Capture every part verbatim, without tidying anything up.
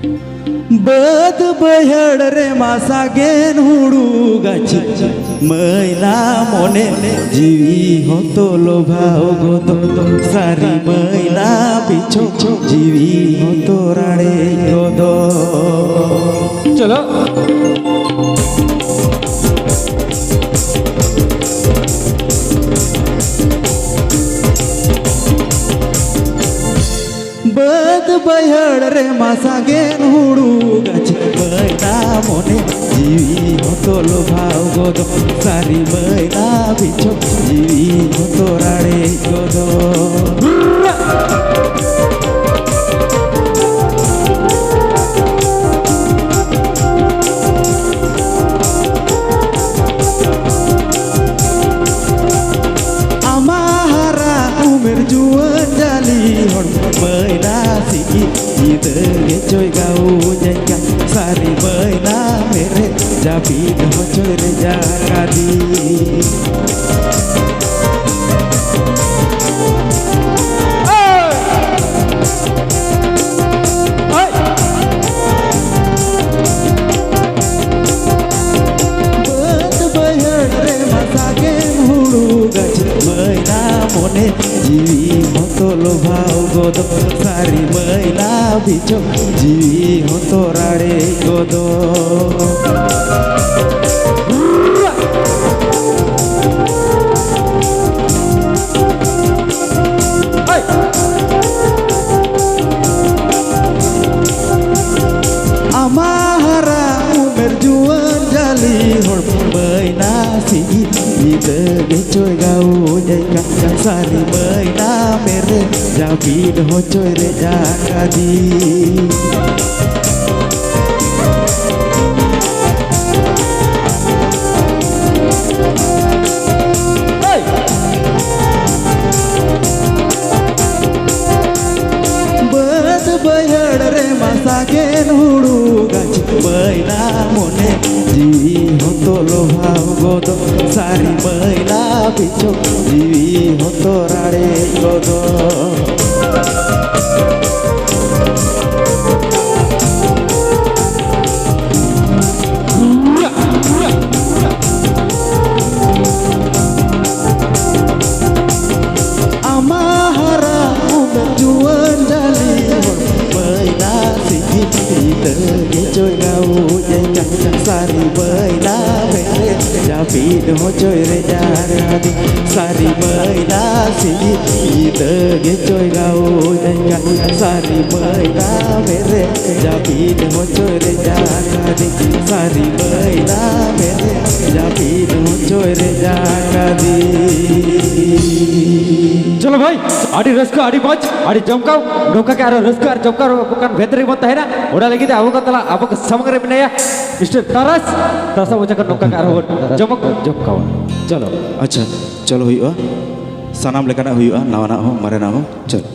ᱵᱟᱹᱫᱽ ᱵᱟᱹᱭᱦᱟᱹᱲ ᱨᱮᱢᱟ ᱥᱟᱜᱮᱱ ᱦᱩᱲᱩ ᱜᱟᱹᱪᱷᱤ, ᱢᱟᱹᱭᱞᱟ ᱢᱚᱱᱮ ᱡᱤᱣᱤ ᱦᱚᱸᱛᱚ ᱞᱚᱵᱷᱟᱣ ᱜᱚᱫᱚᱜ, ᱥᱟᱹᱨᱤ ᱢᱟᱹᱭᱞᱟ ᱵᱤᱪᱷᱚᱠ ᱡᱤᱣᱤ ᱦᱚᱸᱛᱚ ᱨᱟᱲᱮᱡ ᱜᱚᱫᱚᱜ᱾ ᱪᱚᱞᱚ᱾ ᱵᱟᱹᱫᱽ ᱵᱟᱹᱭᱦᱟᱹᱲ ᱨᱮᱢᱟ ᱥᱟᱜᱮᱱ ᱦᱩᱲᱩ ᱜᱟᱹᱪᱷᱤ, ᱢᱟᱹᱭᱞᱟ ᱢᱚᱱᱮ ᱡᱤᱣᱤ ᱦᱚᱸᱛᱚ ᱞᱚᱵᱷᱟᱣ ᱜᱚᱫᱚᱜ, ᱥᱟᱹᱨᱤ ᱢᱟᱹᱭᱞᱟ ᱵᱤᱪᱷᱚᱠ ᱡᱤᱣᱤ ᱦᱚᱸᱛᱚ ᱨᱟᱲᱮᱡ ᱜᱚᱫᱚᱜ᱾ ᱟᱢᱟᱜ ᱦᱟᱨᱟ ᱩᱢᱮᱨ ᱡᱩᱣᱟᱹᱱ ᱡᱟᱹᱞᱤ ᱦᱚᱲᱢᱚ ᱢᱟᱹᱭᱞᱟ ᱥᱤᱠᱤ ᱧᱤᱫᱟᱹ ᱜᱮᱪᱚᱭ ᱜᱟᱣᱡᱟᱧ ᱠᱟᱱ, ᱥᱟᱹᱨᱤ ᱢᱟᱹᱭᱞᱟ ᱢᱮᱨᱮ ᱡᱟᱹᱯᱤᱫ ᱦᱚᱪᱚᱭ ᱨᱮ ᱡᱟᱠᱟᱫᱤ᱾ ᱵᱟᱹᱫᱽ ᱵᱟᱹᱭᱦᱟᱹᱲ ᱨᱮ ᱢᱟᱥᱟ ᱜᱮᱢ ᱦᱩᱲᱩ ᱜᱟᱹᱪᱷᱤ, ᱢᱟᱹᱭᱞᱟ ᱢᱚᱱᱮ ᱡᱤᱣᱤ ᱦᱚᱸᱛᱚ ᱞᱚᱵᱷᱟᱣ ᱜᱚᱫᱚᱜ, ᱥᱟᱹᱨᱤ ᱢᱟᱹᱭᱞᱟ ᱵᱤᱪᱷᱚᱠ ᱡᱤᱣᱤ ᱦᱚᱸᱛᱚ ᱨᱟᱲᱮᱡ ᱜᱚᱫᱚᱜ᱾ ᱟᱢᱟᱜ ᱦᱟᱨᱟ ᱩᱢᱮᱨ ᱡᱩᱣᱟᱹᱱ ᱡᱟᱹᱞᱤ ᱦᱚᱲᱢᱚ ᱢᱟᱹᱭᱞᱟ ᱥᱤᱧ ᱧᱤᱫᱟᱹ ᱜᱮᱪᱚᱭ ᱜᱟᱣᱡᱟᱧ ᱠᱟᱱ, ᱥᱟᱹᱨᱤ ᱢᱟᱹᱭᱞᱟ ᱢᱮᱨᱮ ᱡᱟᱹᱯᱤᱫ ᱦᱚᱪᱚᱭ ᱨᱮ ᱡᱟᱠᱟᱫᱤ᱾ ᱵᱟᱹᱫᱽ ᱵᱟᱹᱭᱦᱟᱹᱲ ᱨᱮ ᱢᱟᱥᱟ ᱜᱮᱱ ᱦᱩᱲᱩ ᱜᱟᱹᱪᱷᱤ, ᱢᱟᱹᱭᱞᱟ ᱢᱚᱱᱮ ᱡᱤᱣᱤ ᱦᱚᱸᱛᱚ ᱞᱚᱵᱷᱟᱣ ᱜᱚᱫᱚᱜ, ᱥᱟᱹᱨᱤ ᱢᱟᱹᱭᱞᱟ ᱵᱤᱪᱷᱚᱠ ᱡᱤᱣᱤ ᱦᱚᱸᱛᱚ ᱨᱟᱲᱮᱡ ᱜᱚᱫᱚᱜ᱾ ᱜᱮᱪᱚᱭ ᱜᱟᱹᱣᱩᱡ ᱟᱠᱟᱱ ᱥᱟᱹᱨᱤ ᱵᱟᱹᱭᱞᱟ ᱵᱮᱨᱮᱫ ᱡᱟᱹᱯᱤᱫ ᱦᱚᱪᱚᱭ ᱨᱮᱡᱟ ᱠᱟᱫᱤ ᱥᱟᱹᱨᱤ ᱵᱟᱹᱭᱞᱟ ᱥᱤᱧ ᱧᱤᱫᱟᱹ ᱜᱮᱪᱚᱭ ᱜᱟᱹᱣᱩᱡ ᱟᱠᱟᱱ ᱥᱟᱹᱨᱤ ᱵᱟᱹᱭᱞᱟ ᱵᱮᱨᱮᱫ ᱡᱟᱹᱯᱤᱫ ᱦᱚᱪᱚᱭ ᱨᱮᱡᱟ ᱠᱟᱫᱤ ᱥᱟᱹᱨᱤ ᱵᱟᱹᱭᱞᱟ ᱵᱮᱨᱮᱫ ᱡᱟᱹᱯᱤᱫ ᱦᱚᱪᱚᱭ ᱨᱮᱡᱟ ᱠᱟᱫᱤ᱾ ᱪᱚᱞᱚ ᱵᱷᱟᱭ, ᱟᱹᱰᱤ ᱨᱟᱹᱥᱠᱟᱹ, ᱟᱹᱰᱤ ᱢᱚᱡᱽ, ᱟᱹᱰᱤ ᱡᱚᱢᱠᱟᱣ᱾ ᱱᱚᱝᱠᱟ ᱜᱮ ᱟᱨᱚ ᱨᱟᱹᱥᱠᱟᱹ ᱟᱨ ᱡᱚᱢᱠᱟᱣ ᱨᱚᱢᱚᱡᱽ ᱵᱷᱮᱫ ᱨᱮᱜᱮ ᱵᱚᱱ ᱛᱟᱦᱮᱱᱟ᱾ ᱚᱱᱟ ᱞᱟᱹᱜᱤᱫ ᱛᱮ ᱟᱵᱚ ᱠᱚ ᱛᱟᱞᱟ, ᱟᱵᱚ ᱠᱚ ᱥᱟᱢᱟᱝ ᱨᱮ ᱢᱮᱱᱟᱭᱟ ᱢᱤᱥᱴᱟᱨ ᱛᱟᱨᱟᱥ᱾ ᱛᱟᱨᱟᱥ ᱢᱚᱪᱟ ᱠᱷᱚᱱ ᱱᱚᱝᱠᱟ ᱜᱮ ᱟᱨᱦᱚᱸ ᱵᱚᱱ ᱡᱚᱢᱚᱠ ᱡᱚᱢᱠᱟᱣᱟ᱾ ᱪᱚᱞᱚ᱾ ᱟᱪᱪᱷᱟ, ᱪᱚᱞᱚ ᱦᱩᱭᱩᱜᱼᱟ᱾ ᱥᱟᱱᱟᱢ ᱞᱮᱠᱟᱱᱟᱜ ᱦᱩᱭᱩᱜᱼᱟ, ᱱᱟᱣᱟᱱᱟᱜ ᱦᱚᱸ, ᱢᱟᱨᱮᱱᱟᱜ ᱦᱚᱸ᱾ ᱪᱚᱞᱚ᱾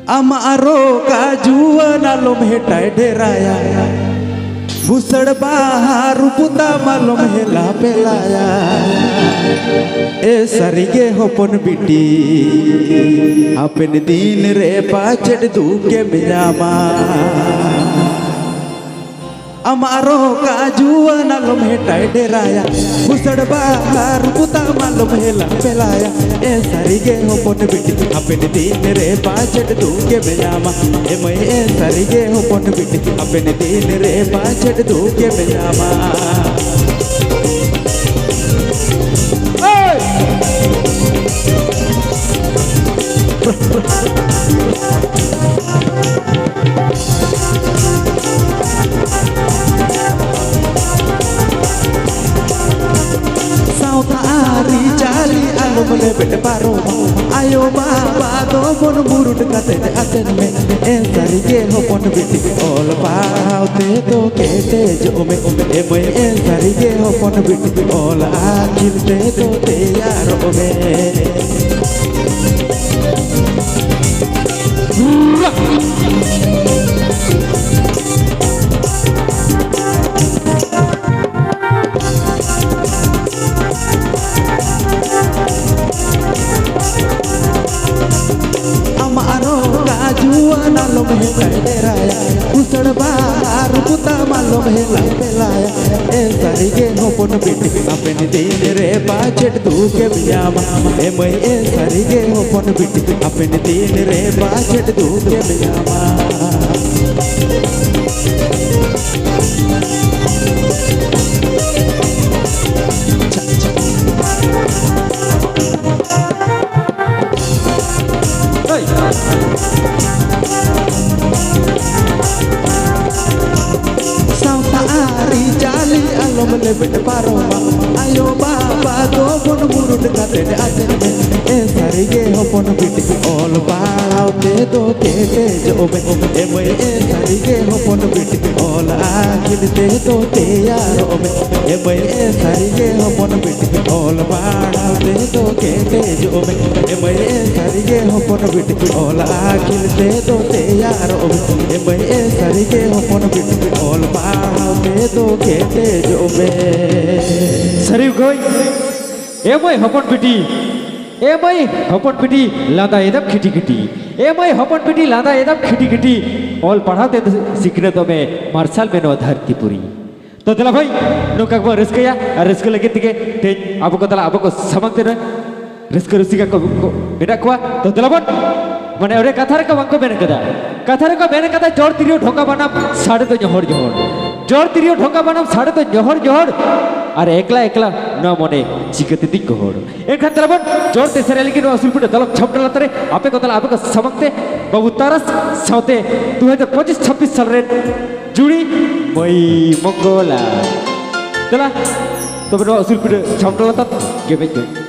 ᱟᱢᱟᱜ ᱨᱚᱜᱟ ᱡᱩᱣᱟᱹᱱ ᱟᱞᱚᱢ ᱦᱮᱴᱟᱭ ᱰᱮᱨᱟᱭᱟ, ᱵᱩᱥᱟᱹᱲ ᱵᱟᱦᱟ ᱨᱩᱯᱩᱛᱟᱢ ᱟᱞᱚᱢ ᱦᱮᱞᱟ ᱯᱮᱞᱟᱭᱟ᱾ ᱮ ᱥᱟᱹᱨᱤᱜᱮ ᱦᱚᱯᱚᱱ ᱵᱤᱴᱤ, ᱦᱟᱯᱮᱱ ᱫᱤᱱ ᱨᱮ ᱯᱟᱪᱮᱫ ᱫᱩᱠᱮᱢ ᱧᱟᱢᱟ᱾ ᱟᱢᱟᱜ ᱨᱚᱜᱟ ᱡᱩᱣᱟᱹᱱ ᱟᱞᱚᱢ ᱦᱮᱴᱟᱭ ᱰᱮᱨᱟᱭᱟ, ᱵᱩᱥᱟᱹᱲ ᱵᱟᱦᱟ ᱨᱩᱯᱩᱛᱟᱢ ᱟᱞᱚᱢ ᱦᱮᱞᱟ ᱯᱮᱞᱟᱭᱟ᱾ ᱮ ᱥᱟᱹᱨᱤᱜᱮ ᱦᱚᱯᱚᱱ ᱵᱤᱴᱤ, ᱦᱟᱯᱮᱱ ᱫᱤᱱ ᱨᱮ ᱯᱟᱪᱮᱫ ᱫᱩᱠᱮᱢ ᱧᱟᱢᱟ᱾ ᱮ ᱢᱟᱹᱭ, ᱮ ᱥᱟᱹᱨᱤᱜᱮ ᱦᱚᱯᱚᱱ ᱵᱤᱴᱤ, ᱦᱟᱯᱮᱱ ᱫᱤᱱ ᱨᱮ ᱯᱟᱪᱮᱫ ᱫᱩᱠᱮᱢ ᱧᱟᱢᱟ᱾ ᱮᱭ! ᱥᱟᱶᱛᱟ ᱟᱹᱨᱤᱪᱟᱹᱞᱤ ᱟᱞᱚᱢ ᱞᱮᱵᱮᱫ ᱯᱟᱨᱚᱢᱟ, ᱟᱭᱳ ᱵᱟᱵᱟ ᱫᱚᱵᱚᱱ ᱵᱩᱨᱩᱴ ᱠᱟᱛᱮ ᱟᱥᱮᱱ ᱢᱮ᱾ ᱮ ᱥᱟᱹᱨᱤᱜᱮ ᱦᱚᱯᱚᱱ ᱵᱤᱴᱤ, ᱚᱞ ᱯᱟᱲᱦᱟᱣ ᱛᱮᱫᱚ ᱠᱮᱴᱮᱡᱚᱜ ᱢᱮ᱾ ᱮ ᱢᱟᱹᱭ, ᱮ ᱥᱟᱹᱨᱤᱜᱮ ᱦᱚᱯᱚᱱ ᱵᱤᱴᱤ, ᱚᱞ ᱟᱹᱠᱤᱞ ᱛᱮᱫᱚ ᱛᱮᱭᱟᱨᱚᱜ ᱢᱮ᱾ ᱟᱢᱟᱜ ᱨᱚᱜᱟ ᱡᱩᱣᱟᱹᱱ ᱟᱞᱚᱢ ᱦᱮᱴᱟᱭ ᱰᱮᱨᱟᱭᱟ᱾ ᱥᱟᱲᱵᱟ ᱟᱨ ᱵᱩᱛᱟ ᱢᱟᱞᱚᱢ ᱦᱮᱞᱟ ᱯᱮᱞᱟᱭᱟ᱾ ᱮ ᱥᱟᱹᱨᱤᱜᱮ ᱦᱚᱯᱚᱱ ᱵᱤᱴᱤ, ᱦᱟᱯᱮᱱ ᱫᱤᱱ ᱨᱮ ᱯᱟᱪᱮᱫ ᱫᱩᱠᱮᱢ ᱧᱟᱢᱟ᱾ ᱮ ᱢᱟᱹᱭ, ᱮ ᱥᱟᱹᱨᱤᱜᱮ ᱦᱚᱯᱚᱱ ᱵᱤᱴᱤ, ᱦᱟᱯᱮᱱ ᱫᱤᱱ ᱨᱮ ᱯᱟᱪᱮᱫ ᱫᱩᱠᱮᱢ ᱧᱟᱢᱟ᱾ ᱦᱳᱭ᱾ ᱥᱟᱶᱛᱟ ᱟᱹᱨᱤᱪᱟᱹᱞᱤ ᱟᱞᱚᱢ ᱞᱮᱵᱮᱫ ᱯᱟᱨᱚᱢᱟ, ᱟᱭᱳ ᱵᱟᱵᱟ ᱫᱚᱵᱚᱱ ᱢᱩᱨᱩᱫ ᱠᱟᱛᱮ ᱟᱥᱮᱱ ᱢᱮ᱾ ᱮ ᱥᱟᱹᱨᱤᱜᱮ ᱦᱚᱯᱚᱱ ᱵᱤᱴᱤ, ᱚᱞ ᱯᱟᱲᱦᱟᱣ ᱛᱮᱫᱚ ᱠᱮᱴᱮᱡᱚᱜ ᱢᱮ᱾ ᱮ ᱢᱟᱹᱭ, ᱮ ᱥᱟᱹᱨᱤᱜᱮ ᱦᱚᱯᱚᱱ ᱵᱤᱴᱤ, ᱚᱞ ᱟᱹᱠᱤᱞ ᱛᱮᱫᱚ ᱛᱮᱭᱟᱨᱚᱜ ᱢᱮ᱾ ᱮ ᱢᱟᱹᱭ, ᱮ ᱥᱟᱹᱨᱤᱜᱮ ᱦᱚᱯᱚᱱ ᱵᱤᱴᱤ, ᱚᱞ ᱯᱟᱲᱦᱟᱣ ᱛᱮᱫᱚ ᱠᱮᱴᱮᱡᱚᱜ ᱢᱮ᱾ ᱮ ᱢᱟᱹᱭ, ᱮ ᱥᱟᱹᱨᱤᱜᱮ ᱦᱚᱯᱚᱱ ᱵᱤᱴᱤ, ᱚᱞ ᱟᱹᱠᱤᱞ ᱛᱮᱫᱚ ᱛᱮᱭᱟᱨᱚᱜ ᱢᱮ᱾ ᱮ ᱢᱟᱹᱭ, ᱮ ᱥᱟᱹᱨᱤᱜᱮ ᱦᱚᱯᱚᱱ ᱵᱤᱴᱤ, ᱚᱞ ᱯᱟᱲᱦᱟᱣ ᱛᱮᱫᱚ ᱠᱮᱴᱮᱡᱚᱜ ᱢᱮ᱾ ᱥᱟᱹᱨᱤ ᱜᱚᱭ, ᱮ ᱢᱟᱹᱭ ᱦᱚᱯᱚᱱ ᱵᱤᱴᱤ, ᱮ ᱢᱟᱹᱭ ᱦᱚᱯᱚᱱ ᱵᱤᱴᱤ, ᱞᱟᱸᱫᱟᱭᱮᱫᱟᱢ ᱠᱷᱤᱴᱤ ᱠᱷᱤᱴᱤ᱾ ᱮ ᱢᱟᱹᱭ ᱦᱚᱯᱚᱱ ᱵᱤᱴᱤ, ᱞᱟᱸᱫᱟᱭᱮᱫᱟᱢ ᱠᱷᱤᱴᱤ ᱠᱷᱤᱴᱤ᱾ ᱚᱞ ᱯᱟᱲᱦᱟᱣ ᱛᱮ ᱥᱤᱠᱷᱱᱟᱹᱛᱚᱜ ᱢᱮ, ᱢᱟᱨᱥᱟᱞ ᱢᱮ ᱱᱚᱣᱟ ᱫᱷᱟᱹᱨᱛᱤ ᱯᱩᱨᱤ᱾ ᱛᱚ ᱫᱮᱞᱟ ᱵᱷᱟᱹᱭ, ᱱᱚᱝᱠᱟ ᱜᱮᱵᱚᱱ ᱨᱟᱹᱥᱠᱟᱹᱭᱟ, ᱟᱨ ᱨᱟᱹᱥᱠᱟᱹ ᱞᱟᱹᱜᱤᱫ ᱛᱮᱜᱮ ᱛᱮᱦᱮᱧ ᱟᱵᱚ ᱠᱚ ᱛᱟᱞᱟ, ᱟᱵᱚ ᱠᱚ ᱥᱟᱢᱟᱝ ᱛᱮ ᱨᱟᱹᱥᱠᱟᱹ ᱨᱩᱥᱤᱠᱟ ᱠᱚ, ᱠᱚ ᱢᱮᱱᱟᱜ ᱠᱚᱣᱟ᱾ ᱛᱚ ᱫᱮᱞᱟ ᱵᱚᱱ, ᱢᱟᱱᱮ ᱚᱸᱰᱮ ᱠᱟᱛᱷᱟ ᱨᱮᱠᱚ ᱵᱟᱝᱠᱚ ᱢᱮᱱ ᱠᱟᱫᱟ, ᱠᱟᱛᱷᱟ ᱨᱮᱠᱚ ᱢᱮᱱ ᱠᱟᱫᱟ, "ᱡᱚᱲ ᱛᱤᱨᱭᱳ ᱰᱷᱚᱸᱜᱟ ᱵᱟᱱᱟᱢ ᱥᱟᱰᱮ ᱫᱚ ᱧᱚᱦᱚᱲ ᱧᱚᱦᱚᱲ, ᱡᱚᱲ ᱛᱤᱨᱭᱳ ᱰᱷᱚᱸᱜᱟ ᱵᱟᱱᱟᱢ ᱥᱟᱰᱮ ᱫᱚ ᱧᱚᱦᱚᱲ ᱧᱚᱦᱚᱲ, ᱟᱨ ᱮᱠᱞᱟ ᱮᱠᱞᱟ ᱱᱚᱣᱟ ᱢᱚᱱᱮ ᱪᱤᱠᱟᱹ ᱛᱮᱫᱤᱧ ᱜᱚᱦᱚᱲ?" ᱮᱱᱠᱷᱟᱱ ᱫᱮᱞᱟ ᱵᱚᱱ ᱡᱚᱲ ᱛᱮ ᱥᱮᱨᱮᱧ ᱞᱟᱹᱜᱤᱫ ᱱᱚᱣᱟ ᱩᱥᱩᱞ ᱯᱤᱸᱰᱟᱹ ᱫᱟᱞᱚᱵ ᱪᱷᱟᱢᱰᱟ ᱞᱟᱛᱟᱨ ᱨᱮ ᱟᱯᱮ ᱠᱚ ᱛᱟᱞᱟ, ᱟᱯᱮ ᱠᱚ ᱥᱟᱢᱟᱝ ᱛᱮ ᱵᱟᱹᱵᱩ ᱛᱟᱨᱟᱥ ᱥᱟᱶᱛᱮ ᱫᱩ ᱦᱟᱡᱟᱨ ᱯᱚᱸᱪᱤᱥ ᱪᱷᱟᱵᱵᱤᱥ ᱥᱟᱞ ᱨᱮᱱ ᱡᱩᱲᱤ ᱢᱟᱹᱭ ᱢᱚᱝᱜᱚᱞᱟ᱾ ᱫᱮᱞᱟ, ᱛᱚᱵᱮ ᱱᱚᱣᱟ ᱩᱥᱩᱞ ᱯᱤᱸᱰᱟᱹ ᱪᱷᱟᱢᱰᱟ ᱞᱟᱛᱟᱨ ᱜᱮ ᱢᱤᱫ ᱜᱷᱟᱹᱲᱤᱡ᱾